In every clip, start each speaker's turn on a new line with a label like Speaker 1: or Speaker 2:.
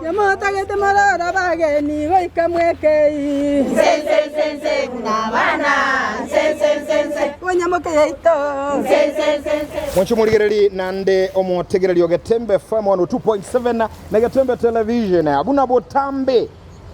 Speaker 1: Nyamotagete mororo bageni goika mwekei.
Speaker 2: Nse nse nse nse buna abana nse nse nse nse.
Speaker 1: Bonyamoke yaito.
Speaker 2: Nse nse nse nse.
Speaker 3: Mwanche omorigereri nande omotegereri o Getembe FM 102.7 na Getembe Television buna botambe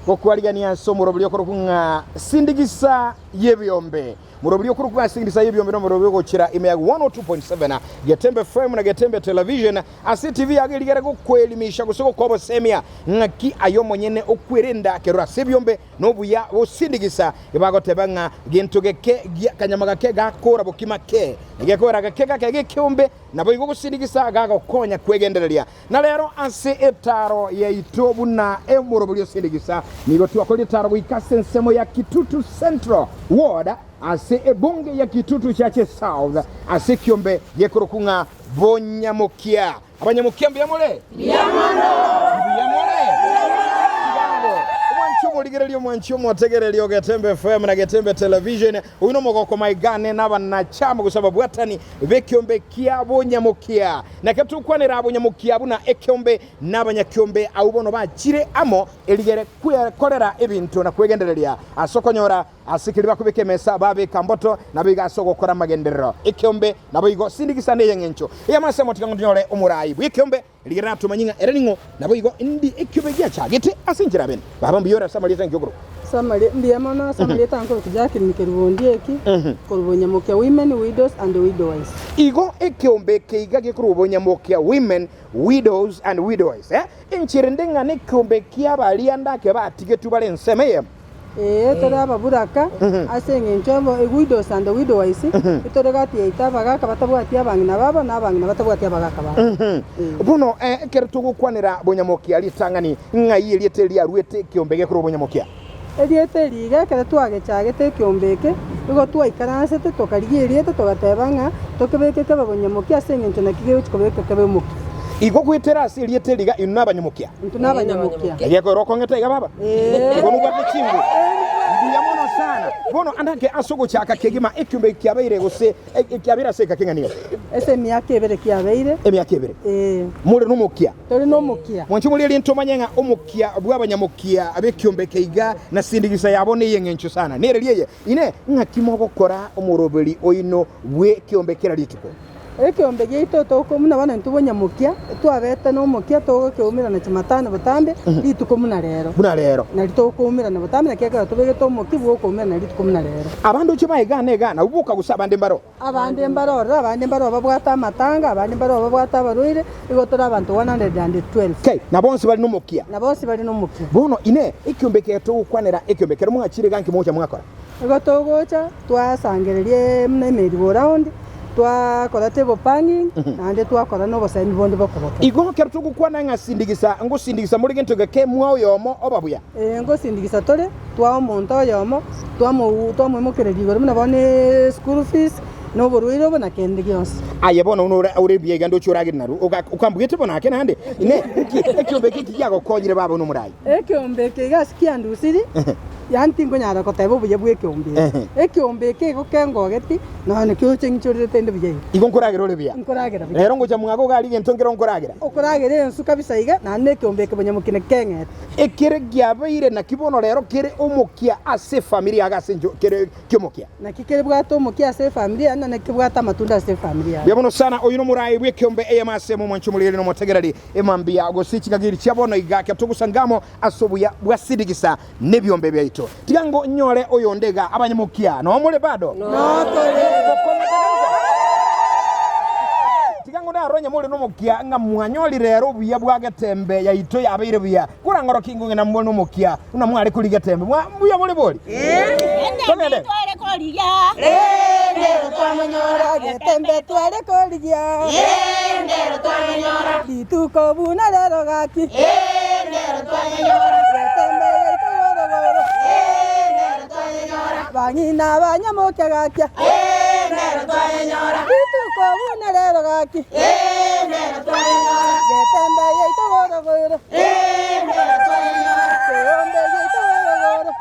Speaker 3: gokwarigania ase omoroberi okorokwa ng'a Sindigisa y'ebiombe. Morobiri okorokwa ase Sindigisa y'ebiombe nomoroberi ogochera ime ya 102.7 Getembe FM na Getembe Television Ase TV yago erigere gokoelimisha gose gokobosemia ng'aki aye omonyene okwerenda kerora ase ebiombe na obuya bosindigisa. Ebagoteba ng'a gento geke gia kanyama gake gakora bokima ke, na gekogera gake gake gekeombe, naboigo gosindigisa gagokonya kwegendereria. Na rero ase etaaro yaito buna emorobori osindigisa, nigo twakorire etaaro goika ase ensemo ya Kitutu Central Ward ase ebunge ya Kitutu Chache South ase ekiombe gekorokwa ng'a Bonyamokia. Abanyamokia mbuya more? Mbuya mono. Mbuya more? Tiga Omwanchi omorigereria omwanchi omotegereria o Getembe FM na Getembe Television, oyio nomogoko maigane na abanachama gose ababwatani b'ekiombe kia Bonyamokia. Naki tokwanera Bonyamokia buna ekiombe na abanyakiombe abwo bono bachire amo erigere kwekorera ebinto na kwegendereria ase okonyora Ase keria bakobeka emesa babeka mboto, naboigo ase ogokora amagenderero ekeombe, naboigo sindigisa ney'engencho ey'amasemo. Tiga ng'otonyore omorai bw'ekeombe, rigereria natomanye ng'a ere ning'o, naboigo indi ekeombe giachagete ase enchera bene. Baba mbuya ore ase amarieta nki okorokwa?
Speaker 1: Samari, mbuya mono ase amarieta nkorokwa Jacqueline Kerubo Ondieki, korwa Bonyamokia Women, Widows and Widowers.
Speaker 3: Igo ekeombe eke iga gekorwa Bonyamokia Women, Widows and Widowers. Enchera ende ng'a nekeombe kia baria ndake batigetwe bare ensemo eyemo.
Speaker 1: Ee, tore ababuraka ase engencho ebo, widows and widowers, tore gati yaito abagaka batabwati abang'ina babo, na abang'ina batabwati abagaka babo. Ee.
Speaker 3: Bono ekero togokwanera bonyamokia ritang'ani, ng'ai erieta eri riaruete ekeombe gekorwa bonyamokia?
Speaker 1: Erieta eri iga ekero twagechagete ekeombe eke, igo twaikaransete tokarigia erieta togateba ng'a tokebeke kebe bonyamokia ase engencho naki gegochia kobeka kebe omokia.
Speaker 3: Igo goetera ase erieta eri iga inwe nabanyamokia.
Speaker 1: Intwe nabanyamokia.
Speaker 3: Egekoera okong'ete iga baba.
Speaker 1: Ee.
Speaker 3: Igo nobwate chinguru. Mbuya mono sana. Bono andake ase ogochaka kegima ekiombe kiabeire gose ekiabeire ase ekaka eng'ana eye.
Speaker 1: Ase emiaka ebere kiabeire.
Speaker 3: Emiaka ebere.
Speaker 1: Ee.
Speaker 3: More nomokia.
Speaker 1: Tore nomokia.
Speaker 3: Mwanche morie rinto omanye ng'a omokia bw'abanyamokia b'ekiombe eke iga na sindigisa yabo ney'eng'encho sana. Nereri eye, Inee, ng'aki mogokora omoroberi oino bw'ekiombe kera rituko?
Speaker 1: Ekeombe giaito toko buna bono intwe bonyamokia, twabete nomokia togokeumerana Jumatano botambe, rituko buna rero.
Speaker 3: Buna rero.
Speaker 1: Nari tokoumerana botambe, naki ekero tobegete omokia bw'okoumerana rituko buna rero.
Speaker 3: Abande oche baegana egana, abwo boka gose abande mbaro?
Speaker 1: Abande mbaro ororo, abande mbaro babwate amatanga, abande mbaro babwate abarwaire, igo tore abanto 112.
Speaker 3: Kai, na bonsi bare nomokia.
Speaker 1: Na bonsi bare nomokia.
Speaker 3: Bono inee, ekeombe eke togokwanera ekeombe ekero mwachire iga nki mogocha mwakora?
Speaker 1: Igo togocha twasangereria buna emerry-go-round, twakora table panging, naende twakora na obosemi bonde bokobokera.
Speaker 3: Igo ekero togokwana ng'a sindigisa, ngosindigisa more gento geke mwa oyomo oba buya.
Speaker 1: Ee, ngosindigisa tore, twaa omonto oyomo, twamou twamoimokereria igoro buna bono eschool fees, na oborwaire obo, na kende gionsi.
Speaker 3: Aye bono buna ore ore buya iga ndoche oragere narwo, oga okambugete bono ake naende? Inee, nki ekiombe eke nki giagokonyire baba buna omorai?
Speaker 1: Ekeombe eke iga ase kiandusiri, yaani tinkonyara koteba obuya bw'ekeombe eke. Ekeombe eke igo kengogeti, nonya nakio ng'ichorerete inde buya iga.
Speaker 3: Igo nkoragera ore buya?
Speaker 1: Nkoragera buya.
Speaker 3: Rero ngocha mwago iga aria egento nkere nkoragera?
Speaker 1: Okoragera ensu kabisa iga, naende na ekeombe eke bonyamokina keng'ete.
Speaker 3: Ekere kiabeire naki bono rero kere omokia ase efamiri yago ase encho kere kiomokia.
Speaker 1: Naki kerebwate omokia ase efamiri yaye, na naki kebwate amatunda ase efamiri yaye.
Speaker 3: Mbuya mono sana, oyio nomoraai bw'ekeombe eyemo ase emo omwanche omoriri na omotegereri emambia gose chingagiri chia bono iga ekero togosanga amo ase obuya bwa sindigisa nebiombe biaito. Tiga ngo nyore oyonde iga abanyamokia noo more bado? Tiga ngo naronye more nomokia ng'a mwanyorire ere obuya bwa getembe yaito yabeire buya. Korang'orokie ng'o ng'a namore nomokia buna mware korigia getembe. Mwa mbuya more bori? Togende.
Speaker 1: Getembe tware korigia rituko buna rero gaki Getembe yaito gorogoro Bang'ina banyamokia gakia Rituko buna rero gaki Getembe yaito gorogoro Keombe yaito gorogoro.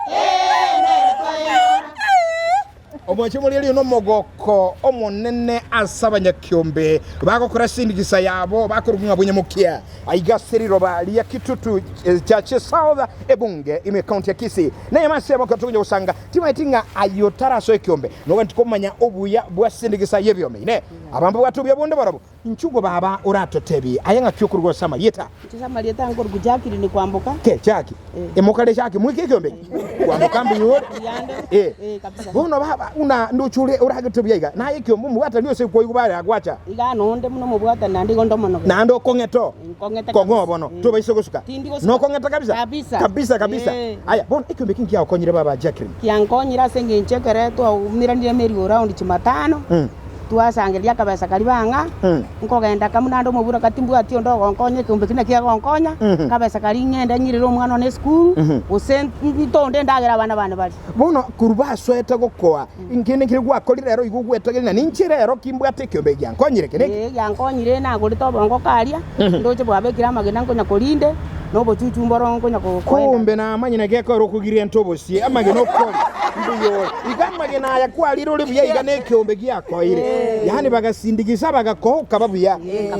Speaker 3: Omwanche omoreri oyo nomogoko omonene ase abanyakiombe bagokora sindikisa yabo bakorokwa ng'a bonyamokia aiga ase riroba ria Kitutu Chache South ebunge ime ekaunti ya Kisii. Neyemo ase emo ekero togocha gosanga timaeti ng'a ayio tarasoe ekiombe nogani komanya obuya bwa sindikisa y'ebiombe. Inee! Aba mbabwate obuya bonde barobwo? Inchuo baba oratotebie aye ng'aki okorwa ase amarieta?
Speaker 2: Inche ase amarieta nkorokwa Jacqueline Kwamboka.
Speaker 3: Ke Jackie, emokare Jackie mwike ekiombe eke? Kwamboka mbuya ore?
Speaker 2: Mbuyande.
Speaker 3: Eh.
Speaker 2: Eh, kabisa.
Speaker 3: Bono baba buna ndoche ore oragete buya iga, naye ekiombe omobwatani ose koigwa bare agwacha.
Speaker 2: Iga nonde buna omobwatani naende igo nde omonoge.
Speaker 3: Naende okong'ete oo.
Speaker 2: Nkong'ete
Speaker 3: Kong'oo
Speaker 2: kabisa.
Speaker 3: bono,
Speaker 2: Eh.
Speaker 3: tobaisa gosuka.
Speaker 2: Tindi gosuka.
Speaker 3: Nokong'eta kabisa?
Speaker 2: Kabisa.
Speaker 3: Kabisa kabisa.
Speaker 2: Eh.
Speaker 3: Aya, bono ekiombe eke nkiagokonyire baba Jacqueline?
Speaker 2: Kiankonyire ase eng'encho ekere twaumeranire merry go round Jumatano. Twasangereria akabesa karia bang'a, nkogenda aka buna ande omoburaka timbwati onde ogonkonya ekeombe keria naki agonkonya, akabesa karia ng'ende ng'irere omwana one esukuru, gose ntonde endagera abana bane barie.
Speaker 3: Bono korwa basoete gokoa, nkende nkere gwakorire ero igo ogwetogeria, na ninche rero kimbwate ekeombe eke giankonyire eke neke.
Speaker 2: Ee, giankonyire nagorete obongo karia, ndoche bwabekire amagena nkonya korinde, na obochuchu mboro nkonya koenda.
Speaker 3: Kumbe namanyire gekora okogiria ente obosie, amagena okori mbuya ore. Iga amagena aya kwarire ore buya iga nekeombe giakoire. Yaani bagasindigisa bagakoa okaba buya.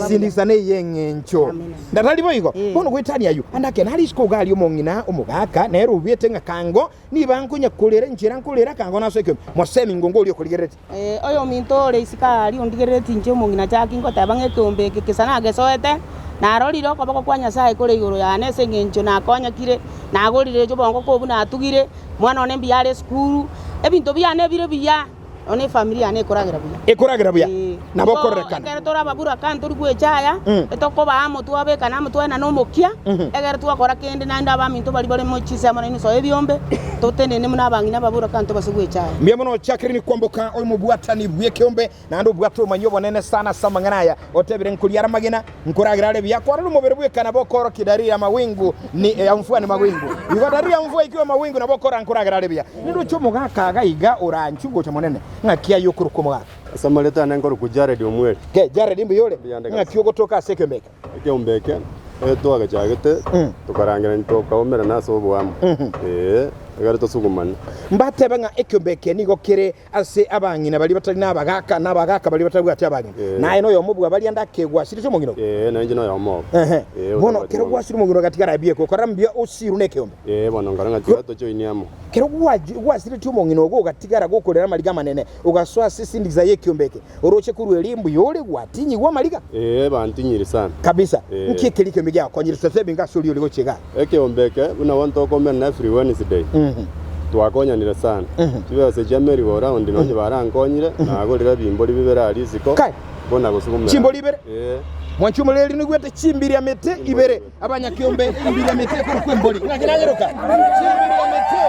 Speaker 3: Sindigisa neye eng'encho. Ndatari boigo? Bono goetania ayio, ande ake nare isiko iga aria omong'ina omogaka nere obuete ng'a kango niba nkonya korera enchera nkorera kango nasoe ekeombe. Mosemi ngongo oria okorigereretie.
Speaker 2: Oyominto ore isiko aaria ondigereretie inche omong'ina Jackie ngoteba ng'a ekeombe eke kesa nagesoete, narorire okoboko kwa Nyasae kore igoro yane ase eng'encho nakonyekire, nagorire obongo kobwo natugire, mwana one mbuya are esukuru, ebinto biane bire buya, nonya na efamiri yane ekoragera buya.
Speaker 3: Ekoragera buya,
Speaker 2: Ee.
Speaker 3: nabo
Speaker 2: Igo
Speaker 3: okorerekana.
Speaker 2: ekero tore ababuraka ntori gwechaya,
Speaker 3: Mm.
Speaker 2: etokoba amo twabekana amo twaenana omokia,
Speaker 3: Mhm.
Speaker 2: ekero twakora kende naende abaminto baria bare mo chinsemo nainwe soa ebiombe, totenene buna abang'ina ababuraka ntobase gwechaya.
Speaker 3: Mbuya mono Jacqueline Kwamboka oimobwatani bw'ekeombe naende obwate obomanyi obonene sana ase amang'ana aya otebire nkoria are amagena nkoragera are buya kwarora omobere bweka nabo okorokia dalili ya mawingu ni ya mvua ni mawingu igo dalili ya mvua ikiwa mawingu nabo okora nkoragera are buya nindoche omogaka iga iga oranchwe gocha monene ng'aki aye okorokwa omogaka
Speaker 4: Ase amareta ane nkorokwa Jared Omweri.
Speaker 3: Ke Jared mbuya ore
Speaker 4: Mbuya ande kabisa.
Speaker 3: ng'aki ogotoka ase ekeombe eke
Speaker 4: Ekeombe eke twagechagete tokarangerania tokaumerana ase oboamo, ee, ekero tosugumane.
Speaker 3: Mbatebe ng'a ekeombe eke nigo kere ase abang'ina baria batari nabagaaka, na abagaaka baria batabwati abang'ina.
Speaker 4: Ee.
Speaker 3: Naye noyomo bwa baria ndakegwasiretie omong'ina ogo.
Speaker 4: Ee, nainche noyomo obo.
Speaker 3: Ehe.
Speaker 4: Ee,
Speaker 3: Bono
Speaker 4: otabwati
Speaker 3: kero
Speaker 4: mong'ina.
Speaker 3: gwasire omong'ina ogatigara abiekwe, okorora mbuya osirwe nekeombe.
Speaker 4: Ee, bono nkarora ng'a tiga tojoinie amo.
Speaker 3: Kero gwaji- gwasiretie omong'ina ogo ogatigara gokorera amariga amanene, ogasoa ase esindikiza y'ekeombe eke, oroche korwa eria mbuya ore gwatinyigwe amariga.
Speaker 4: Ee, bantinyiri sana.
Speaker 3: Kabisa.
Speaker 4: Ee.
Speaker 3: Nki ekeria ekeombe giagokonyire totebi ng'a ase oria ore gochia igaa?
Speaker 4: Ekeombe eke, buna bono tokomerana every Wednesday, twakonyanire sana. Chibesa chia merry go round nonye barankonyire, nagorire ebimbori bibere aria isiko,
Speaker 3: Kai.
Speaker 4: bona gosugumera.
Speaker 3: Chimbori ibere?
Speaker 4: Ee.
Speaker 3: Mwanche omoreri noigwete chimbiria mete ibere, abanyakiombe embiria mete ekorokwa embori. Ng'aki nayeroka? Chimbiria mete.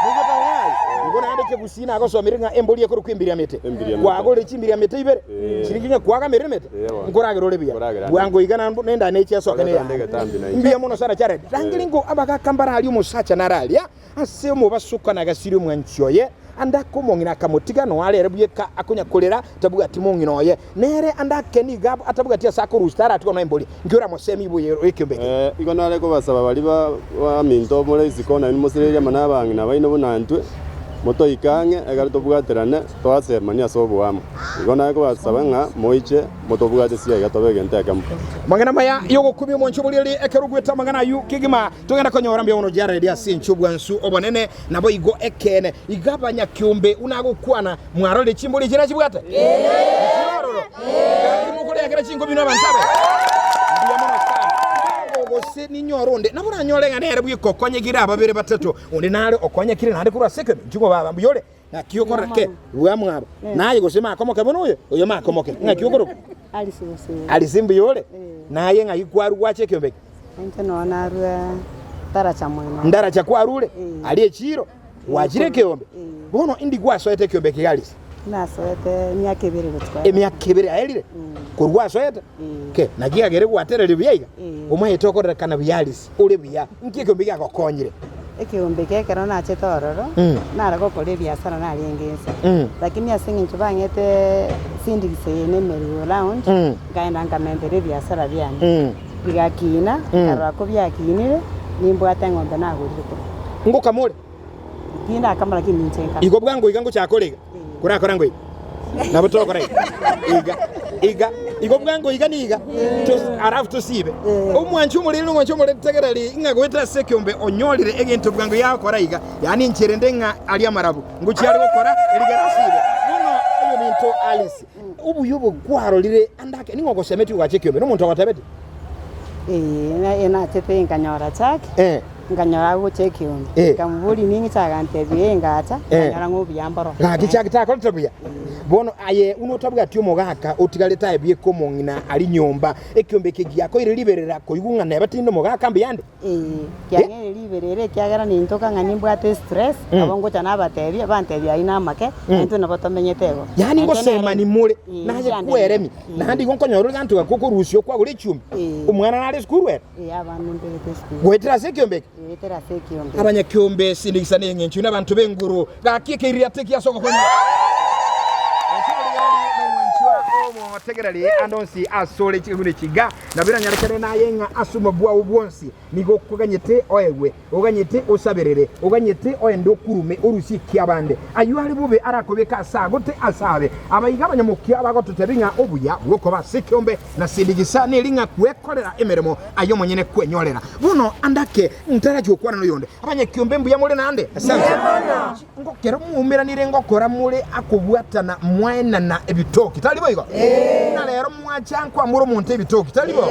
Speaker 3: Noigwete ng'ai? Igo naende ekegusii nagosomire ng'a embori ekorokwa embiria mete.
Speaker 4: Embiria mete.
Speaker 3: Kwagorire chimbiria mete ibere,
Speaker 4: Ee.
Speaker 3: chiringi ng'a kwagamerire emete,
Speaker 4: Ee bono.
Speaker 3: nkoragera ore buya.
Speaker 4: Nkoragera ande.
Speaker 3: Bwango iga na nendane echi asoke
Speaker 4: Koreta ande
Speaker 3: neyane.
Speaker 4: egetambi nainche.
Speaker 3: Mbuya mono sana Jared. Rangeri ngo abagaka mbararia omosacha nararia ase omobasuko na agasiri omwanchi oye, ande ake omong'ina akamotiga noe arere bweka akonya korera tabwati mong'ina oye. Nere ande ake nigo atabwati ase akorusia taratigwa noe embori. Nki oramosemi buya ekeombe eke?
Speaker 4: Ee, igo nare kobasaba baria baminto more isiko nainwe mosirerie amo nabang'ina baino buna intwe, motoike ang'e, ekero tobwaterane, toasemanie ase oboamo. Igo nare kobasaba ng'a moiche motobwate siaiga tobe egento ekemo.
Speaker 3: Amang'ana amaya y'ogokumia omwancho borieri ekero ogwete amang'ana ayio kegima togenda konyora mbuya mono Jared ase enchwa obwansu obonene naboigo ekeene iga abanyakiombe buna agokwana mwarorire chimbori echi nachibwate Nchirororo gaki mokoreakera chinkobi inwe abanto aba mbuya mono sana Igo gose ninyore onde nabo oranyore ng'a nere bweka okonyekire ababere batato onde nare okonyekire naende korwa ase ekeombe inchuo baba mbuya ore Ng'aki okorora ke bwamwabo? Naye gose makomoke bono oyo? Oyo makomoke. Ng'aki okorokwa?
Speaker 1: Alice gose.
Speaker 3: Alice mbuya ore? Naye ng'aki kwarwa gwacha ekeombe eke?
Speaker 1: Inche nonya narua Ndaracha moino.
Speaker 3: Ndaracha kwarure? Aria echiiro? Gwachire ekeombe? Bono indi gwasoete ekeombe eke iga Alice?
Speaker 1: Nasoete emiaka ebere gochia.
Speaker 3: Emiaka ebere yaerire? Korwa gwasoete? Ke, naki agere gwatereria buya iga? Omanyete okorerekana buya Alice, ore buya. Nki ekeombe giagokonyire?
Speaker 1: Ekeombe eke ekero nachete ororo, nare gokora ebiasara narenge inse. Lakini ase eng'encho bang'ete sindikisa eye na emerry-go round, nkaenda nkamentera ebiasara biane. Bigakina, nkarora ko biakinire, nimbwate eng'ombe nagorire korwa.
Speaker 3: Ngokama ore?
Speaker 1: Tindakama lakini ninche nkama.
Speaker 3: Igo bwango iga ngochaka ore iga? Korakora ngo iga. Nabo togokora iga. Iga. Iga. Igo bwango iga niga. Tos- Alafu tosibe. Omwanchi omoriri na omwanchi omoriri tegereri ng'a goetera ase ekeombe onyorire egento bwango yagokora iga. Yaani inche rende ng'a aria amarabu. Ngochia are gokora erigere asibe. Bono oyominto Alice, obuya obo kwarorire ande ake ning'o ogosemetie gogacha ekeombe? Nomonto ogotebetie?
Speaker 1: Ee, nachete nkanyora Jack.
Speaker 3: Eh.
Speaker 1: Nkanyora agocha ekeombe,
Speaker 3: Eh.
Speaker 1: nkamoboria ning'o agantebia ee ngacha,
Speaker 3: Eh.
Speaker 1: nkanyora ng'a obuya mboro.
Speaker 3: Gaki chaki takorete buya. Bono aye buna otabwati omogaka otigarete aye bweka omong'ina aria nyomba, ekeombe eke giakoire riberera koigwa ng'a neba tinde omogaka mbuyande.
Speaker 1: Ee, kiang'eire riberera ekiagera nintoka ng'a nimbwate estress, nabo ngocha nabatebia, bantebia ayio namake, naintwe nabo tomenyete igo.
Speaker 3: Yaani
Speaker 1: Nainche
Speaker 3: ngosemani
Speaker 1: nere-
Speaker 3: more,
Speaker 1: Ee,
Speaker 3: naye
Speaker 1: inche
Speaker 3: kweremi,
Speaker 1: ande-
Speaker 3: naende igo nkonyora ore ganto gakwo okorusia okwagora echumbi,
Speaker 1: Ee.
Speaker 3: omwana nare esukuru ere.
Speaker 1: Ee, abana mbegete esukuru.
Speaker 3: Goetera ase ekeombe eke.
Speaker 1: Goetera ase ekeombe eke.
Speaker 3: Abanyakeombe sindikisa neng'encho inwe abanto b'enguru, gaki ekeiririato eki ase ogokonya. Omotegereri ande onsi asore chiguni chiga, nabo eranyarekane naye ng'a ase omobua oo bwonsi nigo okoganyete oegwe, oganyete osaberere, oganyete oende okurume orusie ekiabande. Ayio are bobe arakobeke ase agote ase abe. Abaiga abanyamokia bagototebia ng'a obuya bw'okoba ase ekeombe Na sindigisa neri ng'a kwekorera emeremo aye omonyene kwenyorera. Bono ande ake ntarachi gokwana noyonde. Abanyakiombe mbuya more naende? Asante. Ngokero mwaumeranire ngokora more akobwatana mwaenana ebitoki, tari boigo? Buna rero mwacha nkwamora omonto ebitoki, tari bo?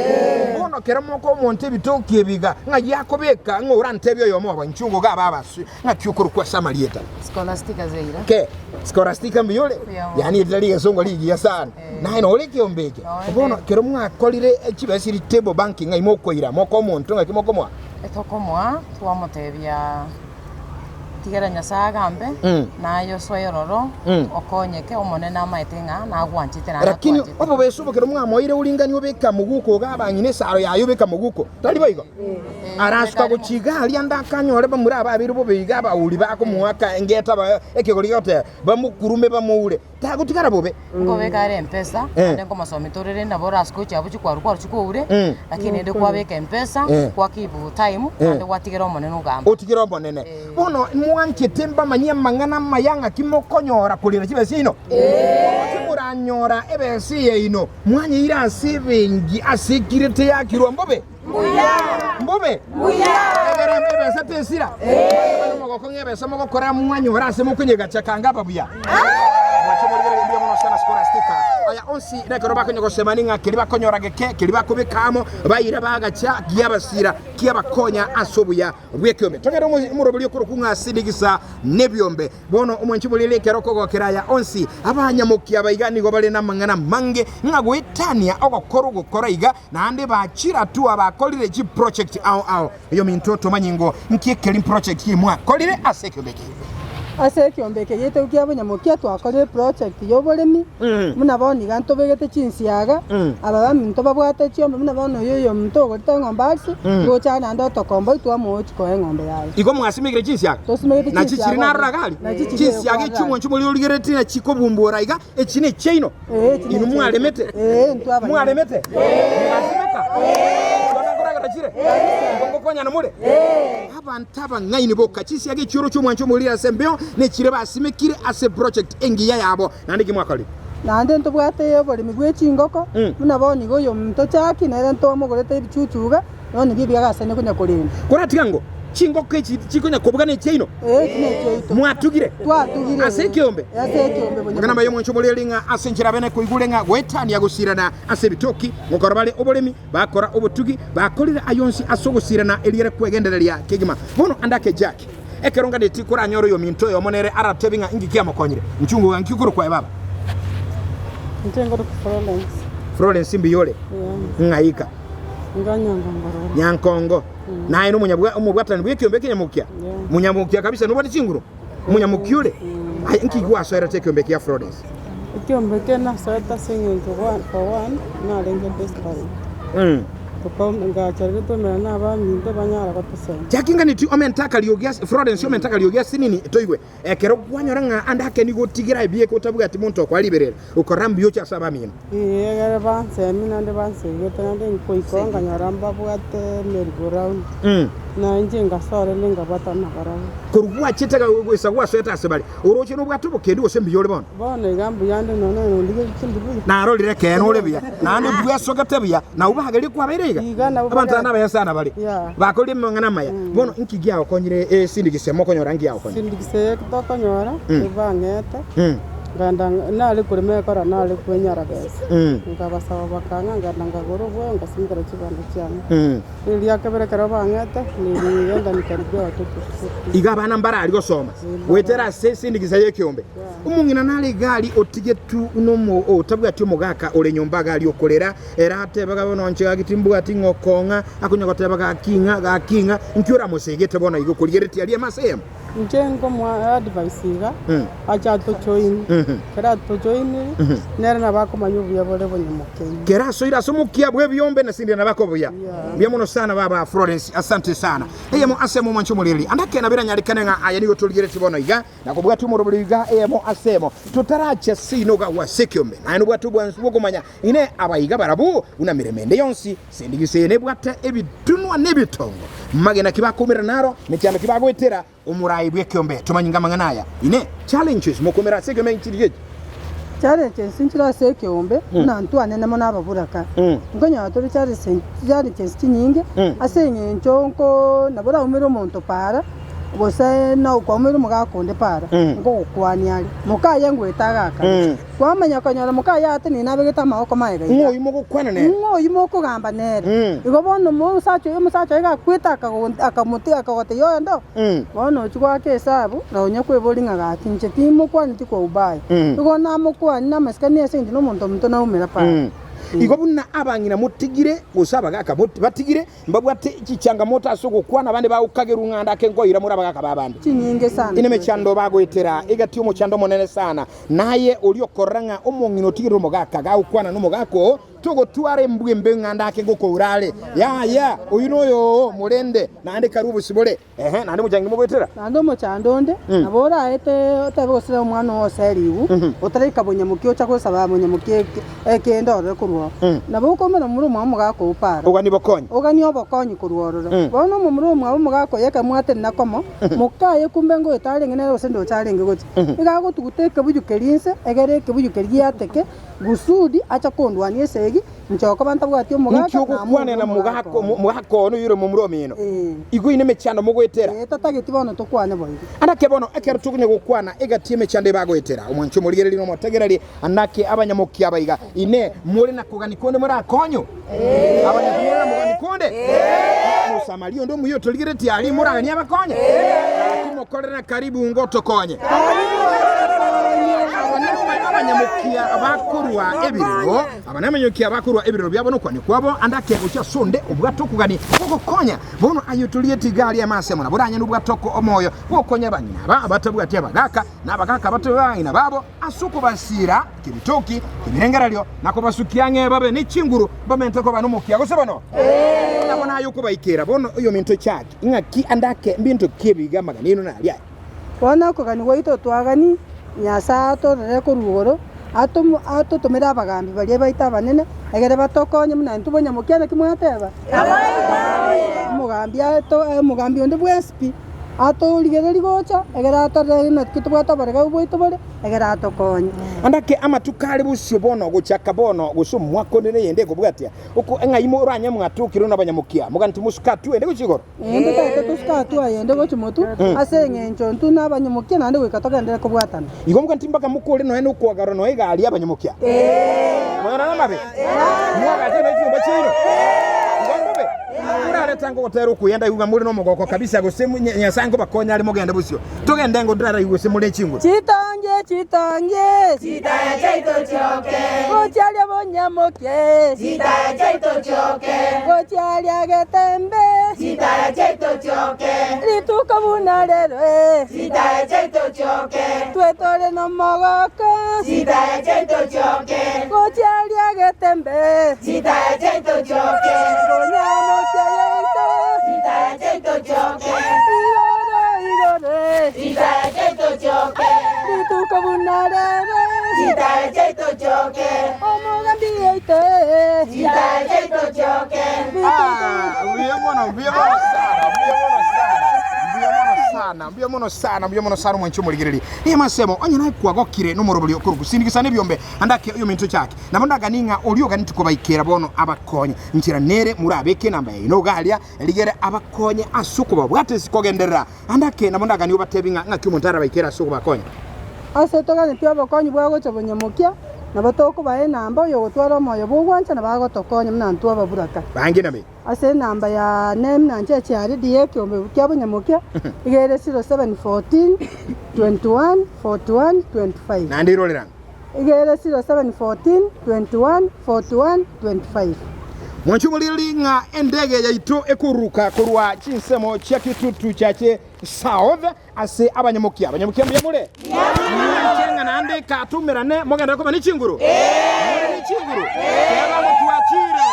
Speaker 3: Bono kero mokoa omonto ebitoki ebi iga, ng'ai akobeka ng'a orantebie oyomo obo, inchuo ngoga abe abaswe. Ng'aki okorokwa ase amarieta?
Speaker 5: Scholastica Zeira.
Speaker 3: Ke, Scholastica mbuya ore?
Speaker 5: Mbuya mono.
Speaker 3: Yaani eri rigesongo rigiya sana. Naye nore ekeombe eke.
Speaker 5: Nonde.
Speaker 3: Bono kero mwakorire chibesa eri table banking ng'ai mokoira, mokoa omonto ng'aki mokomoa?
Speaker 5: Etokomoa twamotebia tigera Nyasae agambe, naye osoe ororo, okonyeke, Omonene amaete ng'a nagwanchete naende
Speaker 3: Lakini
Speaker 5: atwanchete.
Speaker 3: obobesa obo kero mwamoire oringanie obeke amoguko iga abang'ina esaro yaye obeke amoguko. Tari boigo? Arasuka gochia iga aria ande akanyore bamura ababeire bobe iga abauri bakomoaka engeta ba ekegori gegoteba, bamokurume bamoure. Tagotigara bobe.
Speaker 5: Nkobeka are empesa,
Speaker 3: Eh.
Speaker 5: naende nkomosomi torere nabo orase gochia abwo chikwaru kwaru chikoure,
Speaker 3: Mm.
Speaker 5: lakini rende kwabeka empesa,
Speaker 3: Eh.
Speaker 5: kwa keep time,
Speaker 3: Eh.
Speaker 5: naende gwatigera Omonene ogamba.
Speaker 3: Otigere Omonene.
Speaker 5: Eh.
Speaker 3: Bono mwanchete mbamanyie amang'ana amaya ng'aki mokonyora korera chibesa chiaino? Bono timoranyora ebesa yaino, mwanyeire ase ebenki ase ekirete yakirwa mbobe? Mbobe? Egere ebesa tesira? Manye omogoko ng'a ebesa mogokora mwanyora ase mokonyegacha kanga aba buya. Mwache morigererie mbuya mono sana Scholastica. Aya onsi nekero bakonya gosemani ng'a keria bakonyora geke, keria bakobeka amo, baira bagacha giabasira kiabakonya ase obuya bw'ekeombe. Togere omoroberi okorokwa ng'a Sindigisa nebiombe. Bono omwanchi borere ekero okogokera aya onsi, abanyamokia aba iga nigo bare namang'ana amange ng'a goetania ogokora ogokora iga, naende bachire hatua bakorire chiproject ao ao. Oyominto tomanyi ngo nki ekeri project ki mwakorire ase ekeombe eke.
Speaker 6: Ase ekeombe eke giaito kia bonyamokia twakorire project y'oboremi, buna bono iga ntobegete chinsiaga, aba baminto babwate chiombe buna bono oyo oyominto ogorete eng'ombe aria, gocha naende otokomboa twamoa ochia koa eng'ombe yaye.
Speaker 3: Igo mwasimekire chinsiaga?
Speaker 6: Tosimegete
Speaker 3: Nachi chiri
Speaker 6: chinsiaga
Speaker 3: narora
Speaker 6: obo.
Speaker 3: iga aria?
Speaker 6: Nachi chiri
Speaker 3: Chinsiaga
Speaker 6: ekwarora
Speaker 3: echi
Speaker 6: aria.
Speaker 3: omwancho moria origereretie nachi kobumbura iga, echi nechiaino?
Speaker 6: Ee, echi
Speaker 3: Inwe
Speaker 6: nechiaito.
Speaker 3: mwaremete?
Speaker 6: Ee, intwe abanyene.
Speaker 3: Mwaremete? Mogasimeka? Chiona nkoragera chire? Igo ngokonyana more? Abanto abang'aini boka, chinsiaga echioro chi'omwancho omoriri ase embeo, nechire basimekire ase project engiya yabo. Naende ki mwakorire?
Speaker 6: Naende ntobwate oboremi bwe chingoko, buna bono iga oyominto Jackie nere ntwamogorete ebichuchu iga, Bono nibio ebiagasaine konya korenda.
Speaker 3: Koratiga ngo chingoko echi chikonya kobuga nechiaino?
Speaker 6: Ee, echi nechiaito.
Speaker 3: Mwatugire?
Speaker 6: Twatugire.
Speaker 3: Ase ekeombe?
Speaker 6: Ase ekeombe
Speaker 3: Amang'ana amaya
Speaker 6: bonyamokia.
Speaker 3: omwancho omoreri ng'a ase enchera bene koigure ng'a goetania gosirana ase ebitoki, ngokora bare oboremi, bakora obotugi, bakorire ayonsi ase ogosirana eriere kwegendereria kegima. Bono ande ake Jack, ekero nganeti koranyore oyominto oyomo nere aratebe ng'a inki kiamokonyire, inchuo ngoga nki okorokwa aye baba?
Speaker 7: Inche nkorokwa Florence.
Speaker 3: Florence mbuya ore?
Speaker 7: Ee.
Speaker 3: Ng'aika.
Speaker 7: Iga Nyankongo roro.
Speaker 3: Nyankongo. Naye nomonyabwa omobwatani bw'ekiombe ekenyamokia.
Speaker 7: Yeah.
Speaker 3: Monyamokia kabisa nobwate chinguru. Omonyamokia ore. Aye nki gwasoerete ekiombe kia Florence?
Speaker 7: Ekiombe eke nasoete ase eng'encho one for one narenge desperate. Ngachorire twamera na abaminto banyara gotosomia.
Speaker 3: Jakinganeti omente akariogi ase Florence omente akariogi ase nini toigwe. Ekero kwanyora ng'a ande ake nigo otigera ebieka otabwati monto okoa riberera, okorora mbuya oche ase abamino.
Speaker 7: Egere bansemi naende bansegete naende nkoika oo nkanyora mbabwate merry-go-round. Na inche ngasoa rende nkabwatana nabarabwo.
Speaker 3: Korwa gwachete goisa gwasoete ase bare, oroche nobwate obokendu gose mbuya ore bono?
Speaker 7: Bono iga mbuya ande nonya nondigeretie ndi buya.
Speaker 3: Narorire ekeene ore buya, naende bwesogete buya, na abwo bagerie kwabeire iga.
Speaker 7: Iga nabwo
Speaker 3: Abanto
Speaker 7: bare-
Speaker 3: aba nabaya sana bare,
Speaker 7: Yeah.
Speaker 3: bakorire amang'ana amaya. Bono inki giagokonyire esindikisi eye mokonyora nki giagokonyire?
Speaker 7: Sindikisi eye tokonyora, ebang'ete, Nkaenda nare korema ekora nare kwenyara besa, nkabasaba bakang'a, nkaenda nkagora obwoyo ngasimekera chibando chiane. Riria kebere ekero bang'ete, nirigenda nikaribia watoto school fees.
Speaker 3: Igo abana mbarari gosoma goetera ase esindikisa y'ekeombe. Omong'ina nare igari otigetwe nomo otabwati omogaka ore nyomba gari okorera, ere atebaga bono inche gaki timbwati ng'a okong'a, akonya goteba gaki ng'a gaki ng'a, inki oramosegete bono igo okorigeretie aria ase eyemo?
Speaker 7: Inche nkomoa advice iga, ache atojoin, ekero atojoinire, nere nabo akomanya obuya bore bonyamokeini.
Speaker 3: Kera asoire ase omokia bw'ebiombe na sindira nabo akobuya. Mbuya mono sana baba Florence, asante sana. Eyemo ase emo mwanche omoreri. Ande ekeene biranyarikane ng'a aya nigo torigeretie bono iga, na kobwatia omorobori iga eyemo ase emo, totaracha seino iga gwase ekiombe. Naye nobwate obwansu bw'okomanya Inee abaiga barabwo buna meremo ende yonsi, sindigisa eye nebwate ebitunwa na ebitongo, magena ki bakoumera naro, mechando ki bagoetera, omorai bw'ekeombe tomanyinga amang'ana aya. Inee challenges mokoumera ase ekeombe nchiri echi?
Speaker 6: Challenges nchire ase ekeombe buna ntwanene mono ababuraka. Nkonyora tore challenges chinyinge ase eng'encho nko nabo oraumere omonto para. Gose nokwaumera omogaka onde para, nkogokwania are, Mokaye ngwete agakare. Kwamanya konyora mokaye atenene nabegete amaboko magega iga.
Speaker 3: Ng'o oyio mogokwana nere?
Speaker 6: Ng'o oyio mokogamba nere? Igo bono omosacha oyo omosacha oye gakwete akamotiga akagotebia oyonde oo, bono ochia goaka esabu na onya kweboria ng'a gaki inche timokwaneti kwa ubaya. Igo namokwanie namasikani ase eng'encho nomonto omonto naumera para.
Speaker 3: Igo buna abang'ina motigire, gose abagaka batigire, Mbabwate chichangamoto ase ogokwana abande bagokagerwa ng'a ndake nkoira more abagaka b'abande.
Speaker 6: Chinyinge sana.
Speaker 3: Ine emechando bagoetera egati omochando omonene sana. Naye oria okorora ng'a omong'ina otigire omogaka gagokwana nomogaka oo, togotwara embwa embe ng'a ndake ngokoura are. Yaya, oyio noyo oo, morende, naende karue obosibore. Ehe, naende omochangi mogoetera.
Speaker 6: Naende omochando onde nabo oraete otebe gose omwana oo oserigwe, otaraika bonyamokia ocha gosaba bonyamokia ekende orore korwa oo. Nabo okoumera momura omwabo omogaka oo para.
Speaker 3: Oganie obokonyi.
Speaker 6: Oganie obokonyi korwa ororo. Bono omomura omwabo omogaka oye ekero mwatenena komo, mokaye kumbe ngoeta arenge nere gose ndoche arenge gocha. Iga agotuguta ekebuyu keria inse, egere ekebuyu keria giateke, kusudi ache kondwania esegi, Inche okoba ntabwati omogaka,
Speaker 3: Ninki ogokwana na
Speaker 6: namorure
Speaker 3: mogaka
Speaker 6: omogaka one.
Speaker 3: mogaka one oyore momura omino?
Speaker 6: Ee.
Speaker 3: Igo ine emechando mogoetera.
Speaker 6: Ee, tatageti bono tokwane boigo.
Speaker 3: Anake bono ekero tokonya gokwana egati y'emechando ebagoetera, omwanchi omorigereria na omotegereri, anake abanyamokia aba iga, Inee, more na kogania konde morakonywe? Abanyamokia more na mogani konde? Omosamaria onde omuya otorigeretie aria moraganie abakonye? Gaki mokorere na karibu ngotokonye. Aba nabwo abanyamokia bakorwa ebirero. Aba namanyokia bakorua ebirero biabo nokwania kwabo, ande ake gochia ase onde obwate okogania gwogokonya. Bono aye otoriete iga aria amasemo, nabo oranyare obwate omoyo bw'ogokonya abang'ina aba abatabwati abagaaka, na abagaaka abatari abang'ina babo, ase okobasiira kebitoki kebirengererio, na kobasukia ang'e babe ne chinguru, bamente koba nomokia gose bono. Nabo naye okobaikera bono oyominto Chaki, ing'aki ande ake mbinto ki ebiga amagani aino naria aya?
Speaker 6: Bono okogania gwaito twagani, Nyasae atororere korwa igoro, atotomere abagambi baria baito abanene, egere batokonye buna intwe bonyamokia naki mwateba? Omogambi ato omogambi onde bwensi pi, atorigererie gocha, egere atorore naki tobwate oboregeu bwaito bore, egere atokonye.
Speaker 3: Ande ake amatuko are bosio bono gochaka bono, gose omwaka onde neyende ekobwatia, oko ng'ai moranye mwatokirwe nabanyamokia, moganeti mosuke atwende gochia igoro?
Speaker 6: Naende totagete tosuke hatua eyende gochia motwe, ase engencho intwe nabanyamokia naende goika togenderere kobwatana.
Speaker 3: Igo mokana timbaka mokore nonya nokoagarwa nonya egari y'abanyamokia. Mwanyora namabe? Mwagache nonya chinyomba chiaino? Igo mbobe? Morarete ango gotera okoyenda igo ng'a more nomogoko kabisa gose Nyasae nkobakonya are mogende bosio. Togende ngo ndraraigwe gose more nechinguru.
Speaker 6: Chitongie, chitongie.
Speaker 8: Chitaya chiaito chioke.
Speaker 6: Gochia aria bonyamokie.
Speaker 8: Chitaya chiaito chioke.
Speaker 6: Gochia aria getembe.
Speaker 8: Chitaya chiaito chioke.
Speaker 6: Rituko buna rero eh.
Speaker 8: Chitaya chiaito chioke.
Speaker 6: Twetore nomogoko.
Speaker 8: Chitaya chiaito chioke.
Speaker 6: Gochia aria getembe.
Speaker 8: Chitaya chiaito chioke.
Speaker 6: Bonyamokia yaito.
Speaker 8: Chitaya chiaito chioke.
Speaker 6: Igoro igoro.
Speaker 8: Chitaya chiaito chioke.
Speaker 6: Rituko buna rero.
Speaker 8: Chitaya chiaito chioke.
Speaker 6: Omogambi oito.
Speaker 8: Chitaya chiaito chioke.
Speaker 3: Ah, mbuya mono, mbuya mono sana, mbuya mono. sana, mbuya mono sana, mbuya mono sana omwanchi omorigereria. Emasemo, onye naye kwagokire nomoroberio okorwa gusindikisa nebiombe, ande ake oyominto chake. Nabo ndaganie ng'a oria oganetie kobaikera bono abakonye. Nchera nere morabeke enamba yaino iga aria, rigere abakonye ase okobabwata ase kogenderera. Ande ake nabo ndaganie obatebi ng'a ng'aki omonto arabaikere ase okobakonya.
Speaker 6: Ase toganetie obokonyi bwa gocha bonyamokia, nabo tokobaa enamba oyogotwara omoyo bw'ogwancha nabo agotokonya buna intwe ababuraka.
Speaker 3: Bange name.
Speaker 6: Ase enamba yane buna inche echiaridi y'ekeombe kia bonyamokia iga ere 0714 21 41 25.
Speaker 3: Naende irorera ng'a.
Speaker 6: Iga ere 0714 21 41 25.
Speaker 3: Mwanche omoriri ng'a endege yaito ekoruruka korwa chinsemo chia Kitutu Chache South ase abanyamokia. Abanyamokia mbuya more? Mwanche ng'a naende katumerane mogenderere koba ne chinguru? More ne chinguru? Teba ng'o twachire.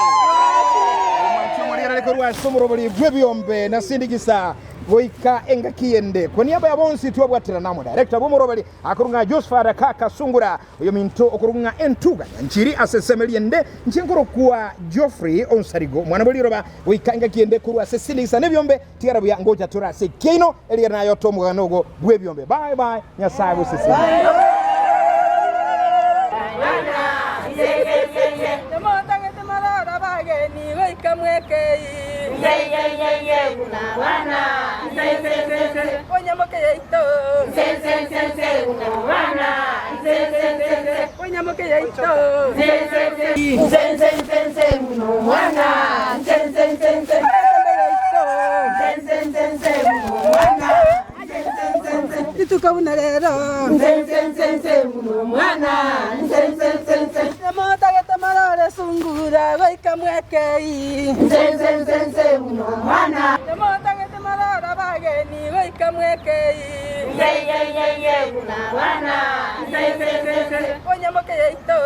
Speaker 3: Omwanche omoriri korwa ase omorobori bw'ebiombe na Sindigisa goika engaki ende. Kwa niaba ya bonsi twabwaterana amo Director bw'omorobori Akorwa ng'a Josfat kaka Sungura, oyominto okorwa ng'a Entuga Nyanchiri ase ensemo eria ende, inche nkorokwa Geoffrey Onsarigo, omwana bwe riroba, goika engaki ende korwa ase Sinisa nebiombe, tigara buya ngocha tore ase ekiaino, erigere naye ote omogano ogo bw'ebiombe. Bye bye, Nyasae agosesenie.
Speaker 6: Timotagete maroro abageni goika mwekei. Onyamoke yaito. Onyamoke yaito. Rituko buna rero. Timotagete marore sungura goika mwekei. Timotagete marore abageni goika mwekei. Onyamoke yaito.